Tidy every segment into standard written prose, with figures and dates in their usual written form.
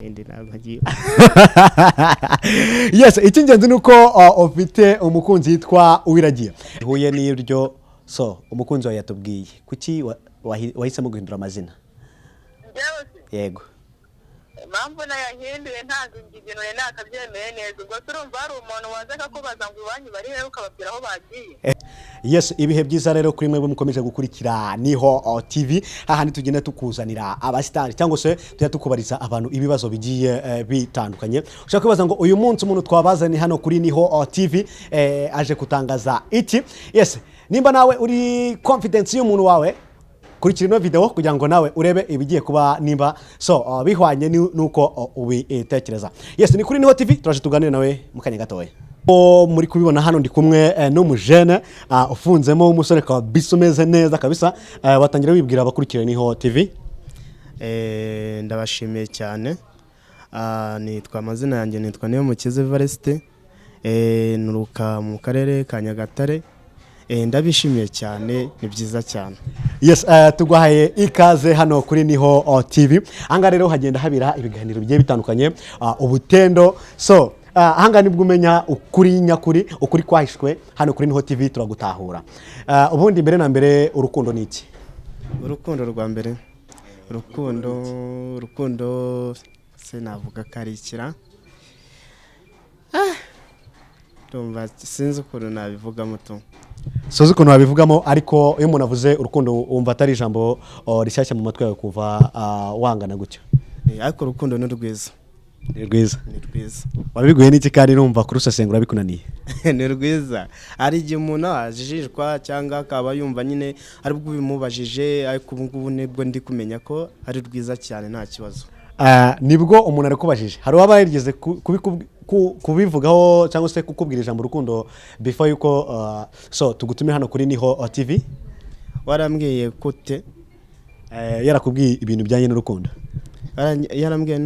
Indi ntabwo ngiye. Yes, icy'ingenzi ni uko ufite umukunzi yitwa Uwiragiye. Huye n'ibyo, so umukunzi wawe yatubwiye kuki wahisemo guhindura amazina? Njyewe se? Yego. Impamvu nayahinduye, ntabwo ibintu nari nakabyemeye neza. Ubwo turumva hari umuntu waza akakubaza ngo iwanyu bari hehe, ukababwira aho bagiye. Yes, ibihe byiza rero kuri mwebwe mukomeje gukurikira Niho TV, hahandi tugenda tukuzanira abasitari cyangwa se tujya tukubariza abantu ibibazo bigiye bitandukanye. Ushobora kwibaza ngo uyu munsi umuntu twabazanye hano kuri Niho TV aje kutangaza iki? Yes, nimba nawe uri confidence y'umuntu wawe, kurikira ino video kugira ngo nawe urebe ibigiye kuba, nimba so bihwanye nuko ubitekereza. Yes, ni kuri Niho TV, turaje tuganire nawe mu kanya gatoya. O, muri kubibona hano ndi kumwe n'umujene ufunzemo w'umusore kabisa, umeze neza kabisa. Watangira wibwira abakurikira Niho TV. Ndabashimiye cyane. Nitwa, amazina yanjye nitwa Niyomukiza Evariste. Nturuka mu karere ka Nyagatare. Ndabishimiye cyane, ni byiza cyane. Yes, tuguhaye ikaze hano kuri Niho TV. Ahangaha rero hagenda habera ibiganiro bigiye bitandukanye, ubutendo. So ahangaha nibwo umenya ukuri nyakuri, ukuri kwahishwe. Hano kuri Niho TV turagutahura. Ubundi mbere na mbere, urukundo ni iki? Urukundo rwa mbere, urukundo se navuga karikira. Ndumva sinzi ukuntu nabivugamo tu. Sinzi ukuntu wabivugamo, ariko iyo umuntu avuze urukundo wumva atari ijambo rishyashya mu matwi yawe kuva wangana gutyo? Ariko urukundo ni rwiza. Ni rwiza. Ni rwiza. Wabiguye n'iki kandi numva kurusesengura bikunaniye? Ni rwiza. Hari igihe umuntu ajijishwa cyangwa akaba yumva nyine aribwo ubimubajije, ariko ubu ngubu nibwo ndi kumenya ko ari rwiza cyane, nta kibazo. Nibwo umuntu arakubajije, hari uwaba yarigeze kubivugaho cyangwa se kukubwira ijambo urukundo before yuko so tugutumire hano kuri Niho TV? Warambwiye gute? Yarakubwiye ibintu bijyanye n'urukundo. Yarambwiye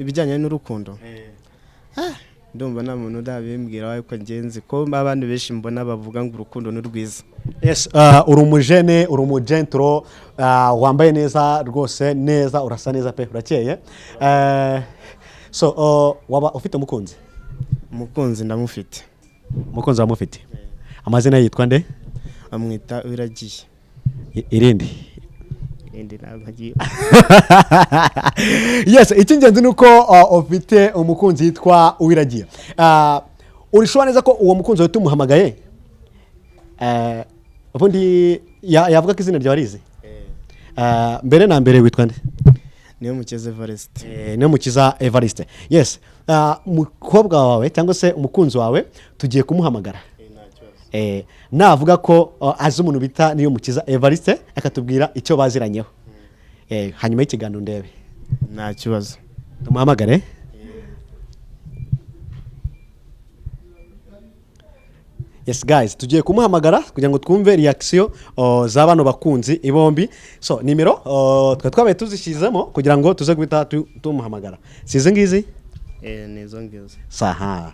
ibijyanye n'urukundo. Ndumva nta muntu urabimbwira, ariko ngenzi ko abandi benshi mbona bavuga ngo urukundo ni rwiza. Yes, uri umujene, uri umugentro, wambaye neza rwose, neza, urasa neza pe, urakeye. So waba ufite umukunzi? Umukunzi ndamufite. Umukunzi wamufite, amazina ye yitwa nde? Bamwita Uwiragiye. Irindi? Irindi ntabwo ngiye. Yes, icy'ingenzi ni uko ufite umukunzi yitwa Uwiragiye. Urishobora neza ko uwo mukunzi wawe tumuhamagaye, ubundi yavuga ko izina ryawe arizi? Mbere na mbere witwa nde? Niyomukiza Evariste. Niyomukiza Evariste, yes. Umukobwa wawe cyangwa se umukunzi wawe tugiye kumuhamagara. Navuga ko azi umuntu bita Niyomukiza Evariste, akatubwira icyo baziranyeho hanyuma y'ikiganiro ndebe. Nta kibazo. Tumuhamagare. Yes guys, tugiye kumuhamagara kugira ngo twumve reaction za bano bakunzi bombi. So nimero twari twabaye tuzishyizemo kugira ngo tuze guhita tumuhamagara, si izi ngizi? Ni izo ngizo. Saha,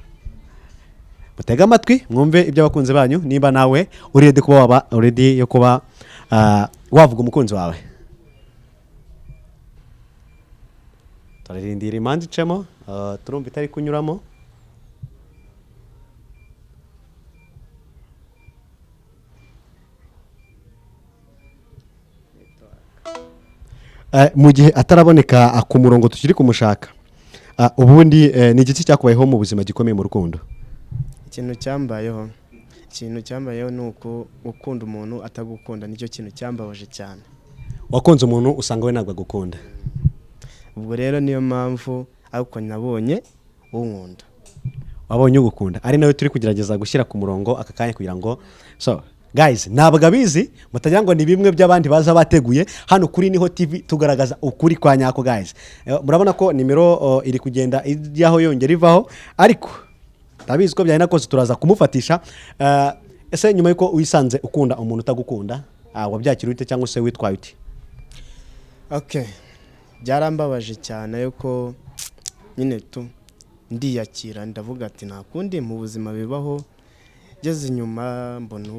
mutege amatwi mwumve ibyo abakunzi banyu, niba nawe uri ready kuba waba ready yo kuba wavuga umukunzi wawe. Turarindira imanza icemo, turumva itari kunyuramo. Mu gihe ataraboneka ku murongo tukiri kumushaka, ubundi ni igiki cyakubayeho mu buzima gikomeye mu rukundo? Ikintu cyambayeho ni uko gukunda umuntu atagukunda, nicyo kintu cyambabaje cyane. Wakunze umuntu usanga we ntabwo agukunda. Ubwo rero niyo mpamvu, ariko nabonye unkunda. Wabonye ugukunda, ari nawe turi kugerageza gushyira ku murongo aka kanya kugira ngo, so guys, ntabwo abizi, mutagira ngo ni bimwe by'abandi baza bateguye. Hano kuri Niho TV tugaragaza ukuri kwa nyako guys. Murabona ko nimero iri kugenda ijyaho yongera ivaho, ariko ndabizi ko byari kose turaza kumufatisha. Ese nyuma y'uko wisanze ukunda umuntu utagukunda, wabyakira ute cyangwa se witwaye ute? Okay, byarambabaje cyane, yuko nyine tu ndiyakira, ndavuga ati nta kundi mu buzima bibaho. Ngeze inyuma mbona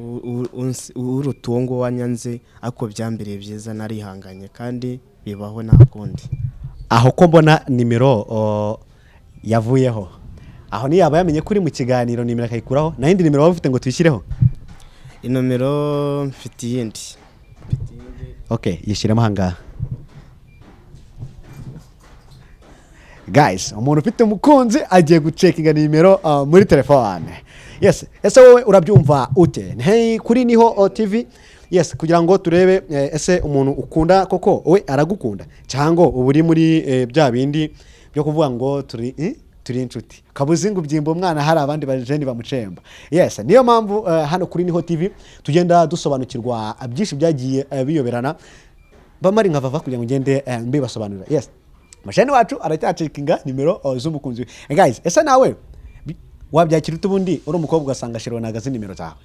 uruta uwo nguwo wanyanze, ariko byambereye byiza, narihanganye kandi bibaho, nta kundi. Aho ko mbona nimero yavuyeho, aho ntiyaba yamenye ko uri mu kiganiro, nimero akayikuraho? Nta yindi nimero waba ufite ngo tuyishyireho? Inomero mfite iyindi. Okay, yishyiremo ahangaha. Guys, umuntu ufite umukunzi agiye gucekinga nimero muri telefone. Yes, ese wowe urabyumva ute? Hey, kuri Niho TV, yes, kugira ngo turebe ese umuntu ukunda koko we aragukunda, cyangwa uba uri muri bya bindi byo kuvuga ngo turi inshuti, kabuzi ngo ubyimba umwana, hari abandi bajeni bamucemba. Yes, niyo mpamvu hano kuri Niho TV tugenda dusobanukirwa byinshi byagiye biyoberana bamari nka vava, kugira ngo ngende mbibasobanurira. Yes, mashani wacu aracyacekinga nimero z'umukunzi we. Guys, ese nawe wabyakira ute ubundi uri umukobwa ugasanga shiro nagaze nimero zawe?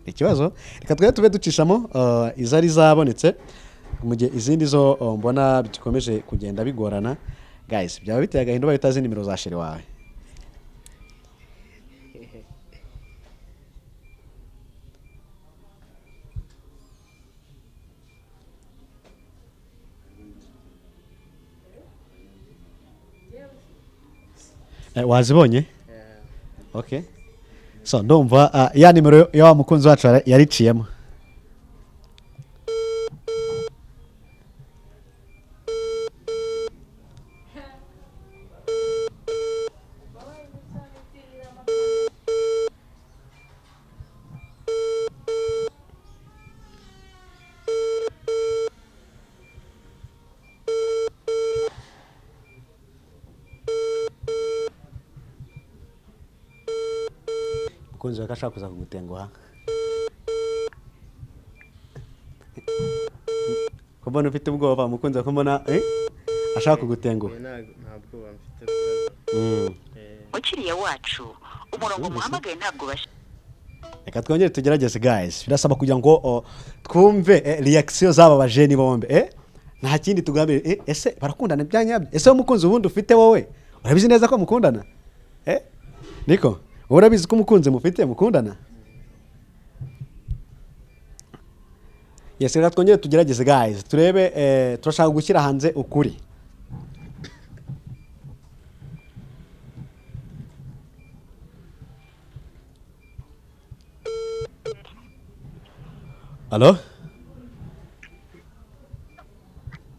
Ikibazo reka twe tube ducishamo izari zabonetse, mu gihe izindi zo mbona bikomeje kugenda bigorana. Guys, byaba biteye agahinda ubaye utazi nimero za chéri wawe. Wazibonye? Okay, so ndumva ya nimero ya wa mukunzi wacu yariciyemo. Umukunzi wawe ko ashaka kuza kugutenguha, ko mbona ufite ubwoba? Umukunzi wawe ko mbona ashaka kugutenguha. Nta bwoba mfite. Mukiriya wacu, umurongo muhamagaye ntabwo ubasha. Reka twongere tugerageze. Guys, birasaba kugira ngo twumve reaction z'aba bajeni bombi. Nta kindi tugambiriye. Ese barakundana bya nyabyo? Ese wowe umukunzi ubundi ufite, wowe urabizi neza ko mukundana? Niko wowe urabizi ko umukunzi mufite mukundana? Yes, reka twongere tugerageze, guys, turebe. Turashaka gushyira hanze ukuri. Allo,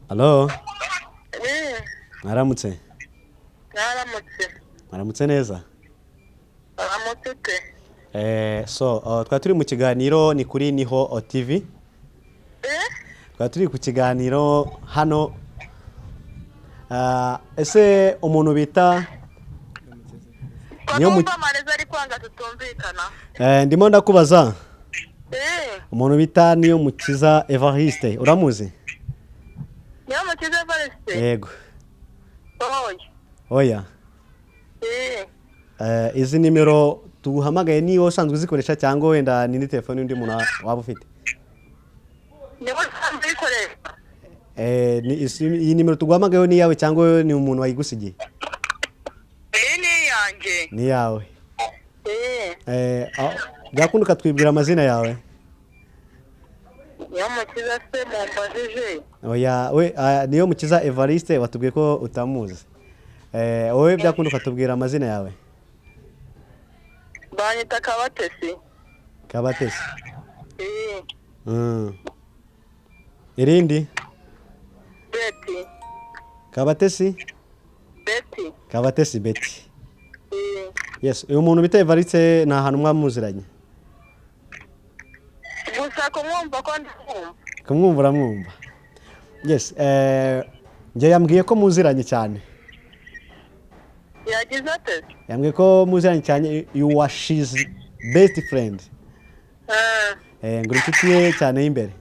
allo? Mwaramutse? Mwaramutse. Mwaramutse neza. Waramutse ute? So twari turi mu kiganiro, ni kuri Niho TV. Twari turi ku kiganiro hano. Ese umuntu bita Ko Niyo numva amarezi ari kwanga, tutumvikana. Ndimo ndakubaza, umuntu bita Niyo Mukiza Evariste uramuzi? Niyo Mukiza Evariste? Yego. Oya. Oya? Izi nimero tuguhamagaye niba usanzwe uzikoresha, cyangwa wenda ni telefone y'undi muntu waba ufite? Niwe usanzwe uyikoresha. Iyi nimero tuguhamagayeho ni iyawe, cyangwa ni umuntu wayigusigiye? Iyi ni iyanjye. Ni iyawe? Eh. Byakunda ukatwibwira amazina yawe? Niyo Mukiza se mumbajije? Oya, we Niyo Mukiza Evariste watubwiye ko utamuzi. Wowe byakunda ukatubwira amazina yawe? Banyita Kabatesi. Kabatesi? Eh. Irindi? Beti. Kabatesi? Beti. Kabatesi Beti. Eh. Yes, uyu muntu bita Evariste ni ahantu mwamuziranye? Gusa kumwumva ko ndamwumva. Kumwumva uramwumva. Yes, njye yambwiye ko muziranye cyane. Yagize ate? Yambwiye ko muziranye cyane, you are she's best friend. Eh. Ngo uri inshuti ye cyane y'imbere.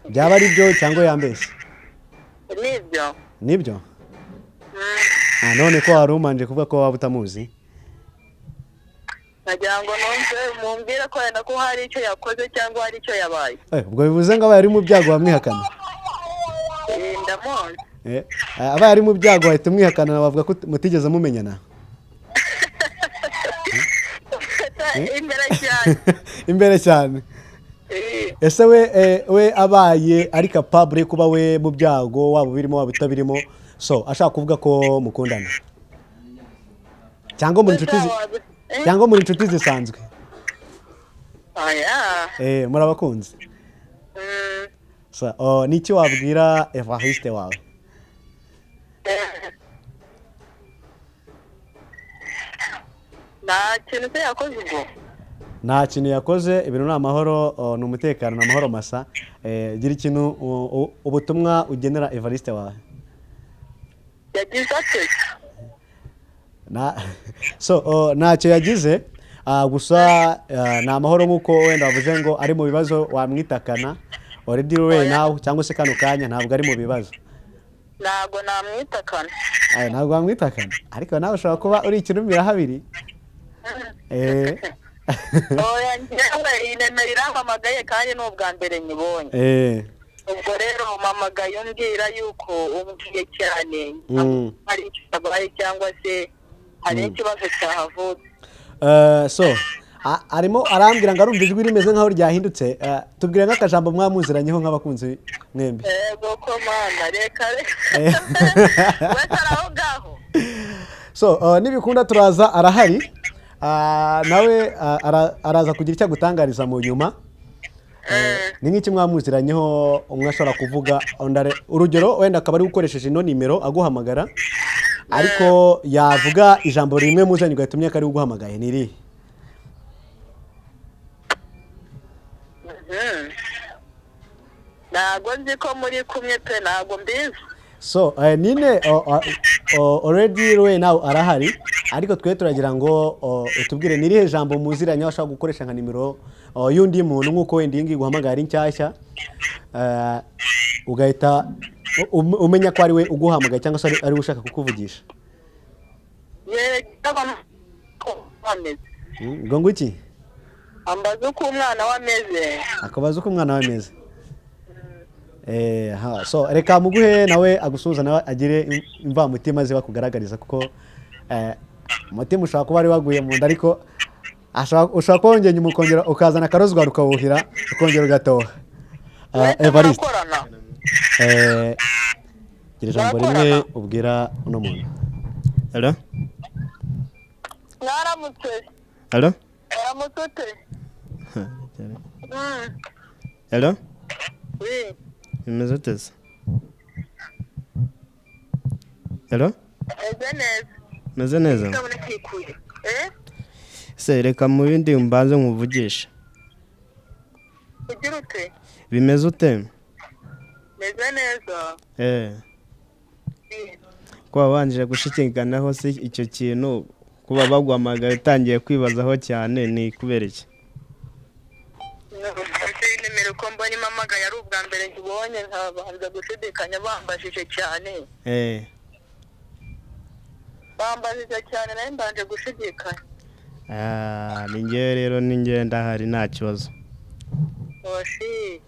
Byaba ari byo cyangwa yambeshye? Nibyo. Nibyo? None ko wari umanje kuvuga ko waba utamuzi? Nagira ngo numve mumbwire ko wenda ko hari icyo yakoze cyangwa hari icyo yabaye. Ubwo bivuze ngo abaye ari mu byago wamwihakana? Ndamuzi. Abaye ari mu byago wahita umwihakana, bavuga ko mutigeze mumenyana? Imbere cyane. Imbere cyane. Eh. Ese we abaye ari capable kuba we mu byago, waba ubirimo waba utabirimo, So ashaka kuvuga ko mukundana cyangwa muri inshuti cyangwa muri inshuti zisanzwe? Oya. Muri abakunzi? Mm. So, oh, niki wabwira Evariste wawe? Nta kintu se yakoze ubwo? Nta kintu yakoze, ibintu ni amahoro, oh, ni umutekano, ni amahoro masa. Gira ikintu ubutumwa ugenera Evariste wawe. Yagize ate? So oh, ntacyo yagize, gusa ni amahoro nk'uko wenda wavuze ngo ari mu bibazo wamwitakana already right now, cyangwa se kano kanya ntabwo ari mu bibazo. Ntabwo namwitakana. Ayo, ntabwo wamwitakana, ariko nawe ushobora kuba uri ikirumira habiri. Oya, njyewe iyi nimero irampamagaye kandi ni ubwa mbere nyibonye. Ubwo rero umpamagaye umbwira yuko umbwiye cyane hari icyo abaye cyangwa se hari ikibazo cyahavutse. So arimo arambwira ngo arumva ijwi rimeze nkaho ryahindutse. Tubwire nk'akajambo mwamuziranyeho nk'abakunzi mwembi. Ego ko Mana, reka reka. Wese ari aho ngaho. So nibikunda turaza, arahari. Nawe araza kugira icyo agutangariza mu nyuma. Ni nk'iki mwamuziranyeho umwe ashobora kuvuga undi urugero wenda akaba ari gukoresheje ino nimero aguhamagara, ariko yavuga ijambo rimwe muzanye ugahita umenya ko ari we uguhamagaye, ni irihe? Ntabwo nzi ko muri kumwe pe, ntabwo mbizi. So nine already we nawe arahari, ariko twe turagira ngo utubwire ni irihe jambo muziranye ashobora gukoresha nka nimero y'undi muntu, nk'uko wenda iyi ngiyi guhamagara ari nshyashya, ugahita umenya ko ari we uguhamagaye cyangwa se ari we ushaka kukuvugisha. Yego, ameze. Ngo iki? Ambaza uko umwana we ameze. Akabaza uko umwana we ameze. Ha, so reka muguhe nawe agusuhuza, nawe agire imvamutima ziba kugaragariza, kuko umutima ushobora kuba wari waguye mu nda, ariko ushobora kuba wongeye nyuma ukongera ukazana akarozwari ukawuhira, ukongera ugatoha. Wese Evariste, murakorana? Gira ijambo rimwe Murakorana? ubwira uno muntu. Hello? Mwaramutse? Hello? Mwaramutse ute? Hello? Oui. Bimeze ute se? Hello? Meze neza. Meze neza? Ndabona kikuye. Eh? Se reka mu bindi mbanze nkuvugishe. Ugira ute? Bimeze ute? Meze neza. Oui. Ko wabanje gushikiganaho se icyo kintu, kuba baguhamagaye utangiye kwibazaho cyane, ni kubera iki? Ese iyi nimero ko mbona impamagaye ari ubwa mbere nkibonye, nkabanza gushidikanya, bambajije cyane. Bambajije cyane, nawe mbanje gushidikanya. Ah, ni njyewe rero, ni njyewe, ndahari, nta kibazo. Oshi.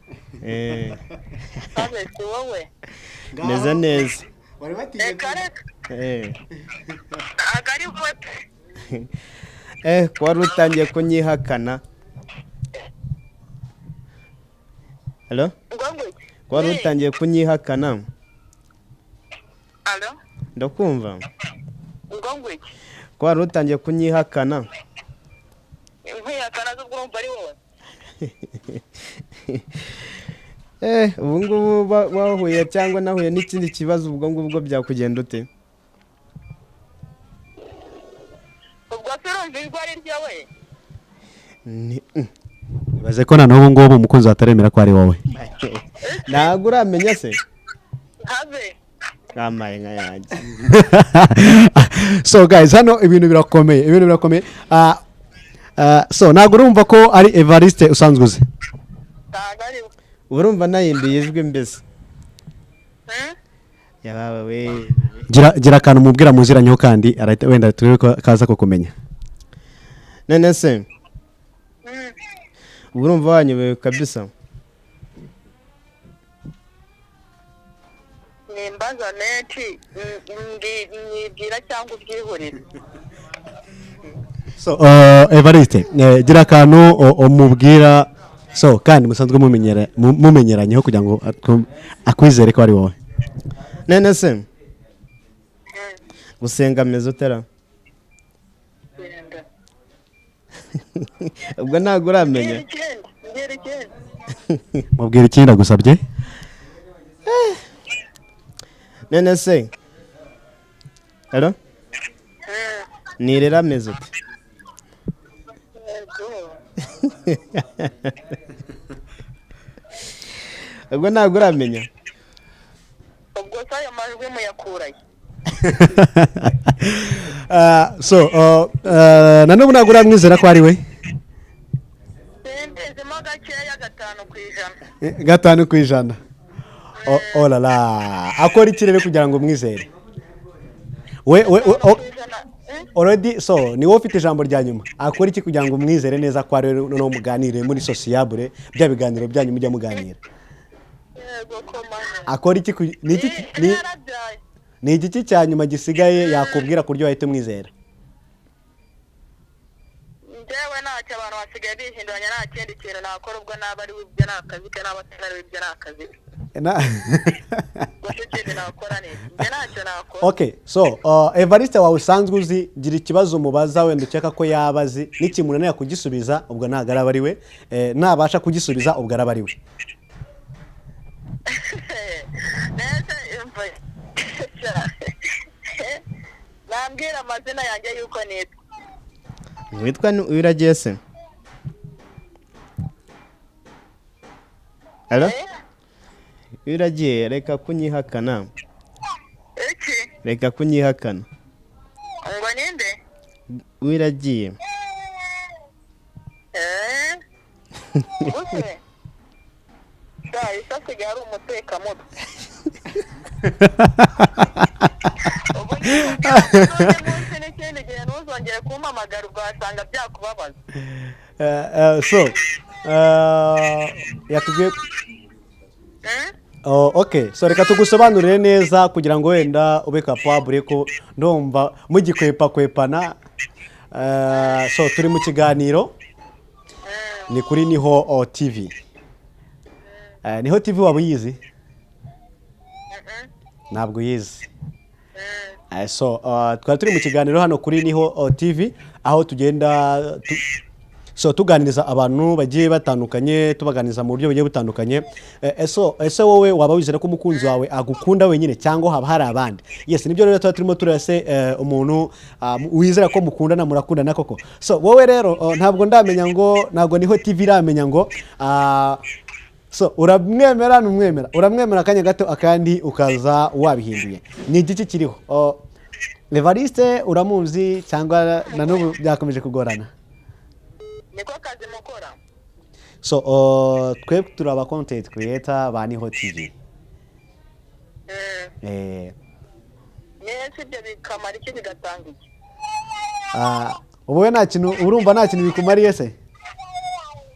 Kabe si wowe? Meze neza. Reka reka. Ntabwo ari wowe pe. Ko wari utangiye kunyihakana. Hello? Ngo iki? Ko wari Oui. utangiye kunyihakana. Alo? Ndakumva. Ngo iki? Ko wari utangiye kunyihakana. Nkwihakana z'ubwo urumva ari wowe? Ubu ngubu wahuye cyangwa nahuye n'ikindi kibazo, ubwo ngubwo byakugenda ute? Ubwo se urumva ijwi ari ryo we? Ibaze ko na n'ubu ngubu umukunzi wataremera ko ari wowe. Ntabwo uramenya se? Habe. Kamaye nka yanjye. So guys, hano ibintu birakomeye, ibintu birakomeye. So ntabwo urumva ko ari Evariste usanzwe uzi? Ntabwo ari we. Urumva nahinduye ijwi mbese. Yabawe we. Gira akantu mubwira muziranyeho, kandi arahita wenda turebe ko kaza kukumenya. None se ubu urumva wanyobewe kabisa? Nimbaza menshi mwibwira cyangwa ubyihorere. So Evariste, gira akantu umubwira, so kandi musanzwe mumenyeranyeho kugira ngo akwizere ko ari wowe. None se Gusenga ameze utera? Genda. Ubwo ntabwo uramenya. Mbwira ikindi, mbwira ikindi. Mubwira ikindi agusabye. None se, hello? Nirera ameze ute? Yego. Ubwo ntabwo uramenya. Ubwo se ayo majwi muyakuraye? So na n'ubu ntabwo uramwizera ko ari we? Simbizimo gakeya, 5%. 5%. Oh la la, akora iki rero kugira ngo umwizere we? 5%, eh? Already, so ni wowe ufite ijambo rya nyuma. Akora iki kugira ngo umwizere neza ko ari we, noneho muganire muri sociable, bya biganiro byanyu mujya muganira? Yego komana. Akora iki ni iki Yarabyaye. Ni igiki cya nyuma gisigaye yakubwira ku buryo wahita umwizera? Njyewe ntacyo, abantu basigaye bihinduranya. Nta kindi kintu nakora. Ubwo naba ari ibyo ni akazi ke, naba atari ibyo ni akazi ke. Gusa ikindi nakora ni iki? Njye ntacyo nakora. Okay, so Evariste wawe usanzwe uzi, gira ikibazo umubaza wenda ukeka ko yaba azi. Nikimunanira kugisubiza, ubwo ntabwo araba ari we. Nabasha kugisubiza, ubwo araba ari we. Nese imva, nambwira amazina yanjye yuko nitwa. Witwa Uwiragiye se? Hello? Eh? Uwiragiye, reka kunyihakana. Iki? Reka kunyihakana. Ngo ninde? Uwiragiye. Eh? Use sha, isi asigaye ari umutekamutwe. Ubu n'undi munsi n'ikindi gihe ntuzongere kumpamagara, ugasanga byakubabaza. So yatubwiye Eh? Oh, okay, so reka tugusobanurire neza kugira ngo wenda ube capable, ko ndumva mugikwepakwepana. So turi mu kiganiro, ni kuri Niho TV. Niho TV waba uyizi? Ntabwo uyizi. So twari turi mu kiganiro hano kuri Niho TV, aho tugenda so tuganiriza abantu bagiye batandukanye, tubaganiriza mu buryo bugiye butandukanye. Ese wowe waba wizera ko umukunzi wawe agukunda wenyine cyangwa haba hari abandi? Yes, nibyo rero tuba turimo tureba. Se umuntu wizera ko mukundana, murakundana koko? So wowe rero, ntabwo ndamenya ngo, ntabwo Niho TV iramenya ngo so uramwemera, ntumwemera, uramwemera akanya gato akandi ukaza wabihinduye. Ni igiki kiriho? Oh, Evariste uramuzi cyangwa na n'ubu byakomeje kugorana? Niko kazi mukora? So twe turi aba content creator ba Niho TV. Nese ibyo bikamara iki, bigatanga iki? Ubu we nta kintu urumva, nta kintu bikumariye se?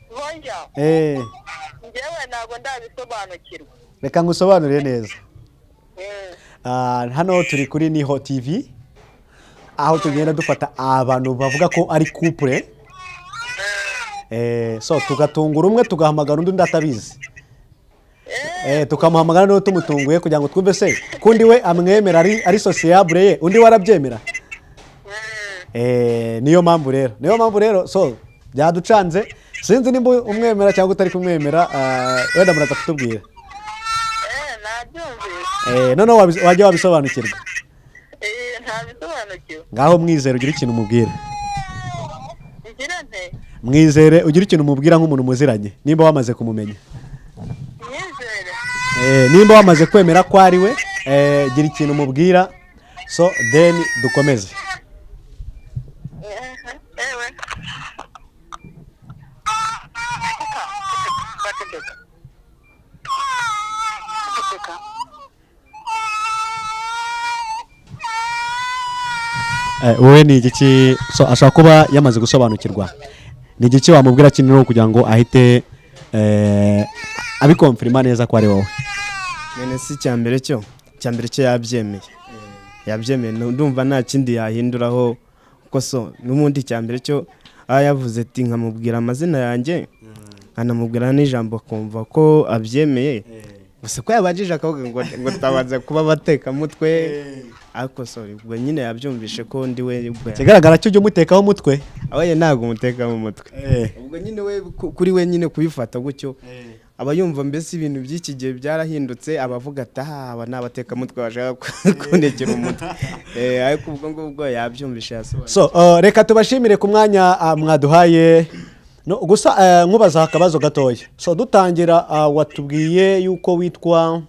Bonja. Njyewe ntabwo ndabisobanukirwa. Reka ngusobanurire neza. Hano turi kuri Niho TV, aho tugenda dufata abantu bavuga ko ari couple, so tugatungura umwe, tugahamagara undi, undi atabizi. Tukamuhamagara noneho tumutunguye kugira ngo twumve se ko undi we amwemera, ari sociable ye, undi we arabyemera. Niyo mpamvu rero so byaducanze, sinzi nimba umwemera cyangwa utari kumwemera. Wenda muraza kutubwira. Nabyumvise. Noneho wajya wabisobanukirwa. Ntabisobanukiwe. Ngaho mwizere ugire ikintu umubwira. Ngira nte? Mwizere ugire ikintu umubwira nk'umuntu muziranye, nimba wamaze kumumenya. Mwizere? Nimba wamaze kwemera ko ari we, gira ikintu umubwira, so then dukomeze. Ewe. Ceceka. Ceceka. Wowe ni igiki? So ashobora kuba yamaze gusobanukirwa. Ni igiki wamubwira kinini kugira ngo ahite abiconfirma neza ko ari wowe? None si icya mbere cyo yabyemeye, ndumva nta kindi yahinduraho, kuko so n'ubundi icya mbere cyo aba yavuze ati nkamubwira amazina yanjye, nkanamubwira n'ijambo, akumva ko abyemeye. Gusa ko yabanjije akavuga ngo tabanza kuba abatekamutwe, ariko sorry, ubwo nyine yabyumvishe ko ndi we ubwo. Ikigaragara cyo ujya umutekaho umutwe. Abaye ntabwo umuteka mu mutwe. Ubwo nyine we kuri we nyine kubifata gutyo, aba yumva mbese ibintu by'iki gihe byarahindutse, aba avuga ati: "Aha, aba ni abatekamutwe bashaka kuntekera umutwe." Ariko ubwo ngubwo yabyumvishe, yasobanuye. So reka tubashimire ku mwanya mwaduhaye. No, gusa nkubaza akabazo gatoya. So dutangira, watubwiye yuko witwa,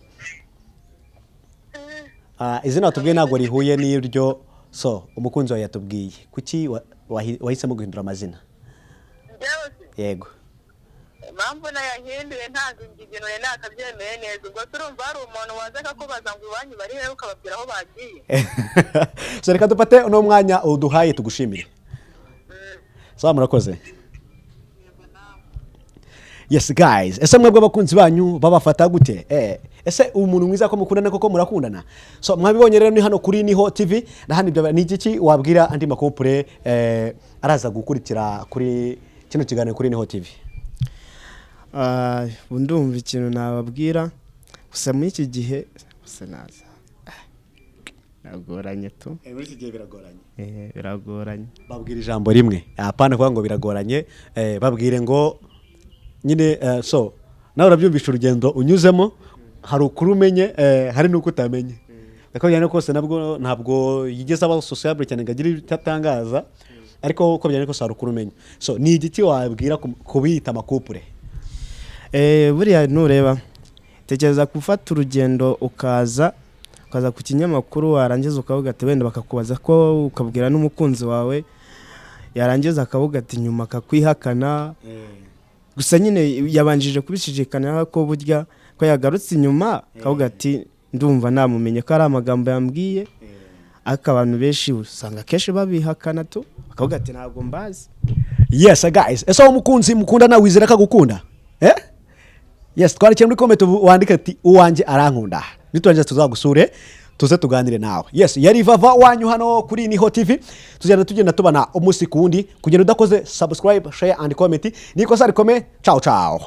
izina watubwiye ntabwo rihuye n'iryo so umukunzi wawe yatubwiye. Kuki wahisemo guhindura amazina? Njyewe se? Yego. Impamvu nayahinduye, ntabwo ibintu nari nakabyemeye neza. Ubwo se urumva hari umuntu waza akakubaza ngo iwanyu bari hehe, ukababwira aho bagiye? So reka dufate uno mwanya uduhaye tugushimire. Sawa, murakoze. Yes guys, ese mwebwe abakunzi banyu babafata gute? Ese umuntu mwiza ko mukundana koko murakundana? So mwabibonye rero, ni hano kuri Niho TV na hano ibyo. Ni igiki wabwira andi ma couple araza gukurikira kuri kino kiganiro kuri Niho TV? Ah, ubu ndumva ikintu nababwira gusa muri iki gihe gusa naza biragoranye tu. Muri iki gihe biragoranye. Biragoranye. Babwira ijambo rimwe, apana kuvuga ngo biragoranye. Babwire ngo nyine so nawe urabyumvisha urugendo unyuzemo, hari ukuri umenye, hari n'uko utamenye. Uko byagenda kose nabwo ntabwo yigeze aba sociable cyane ngo agire icyo atangaza, ariko uko byagenda kose hari ukuri umenye. So ni igiki wabwira kubita ama couple? Buriya nureba, tekereza gufata urugendo ukaza ku kinyamakuru, warangiza ukavuga ati wenda bakakubaza ko ukabwira n'umukunzi wawe, yarangiza akavuga ati nyuma akakwihakana. Gusa nyine yabanjije kubishidikanya ko burya ko yagarutse inyuma akavuga ati ndumva namumenye ko ari amagambo yambwiye. Ariko abantu benshi usanga akenshi babihakana tu, bakavuga ati ntabwo mbazi. Yes guys, ese wowe umukunzi mukundana wizera ko agukunda? Yes, twandikire muri comment wandike ati "Uwanjye arankunda." Niturangiza tuzagusure tuze tuganire nawe. Yes, yari Vava wanyu hano kuri Niho TV. Tugenda tugenda tubana umunsi ku wundi. Kugenda udakoze subscribe, share and comment ni ikosa rikomeye. Ciao ciao.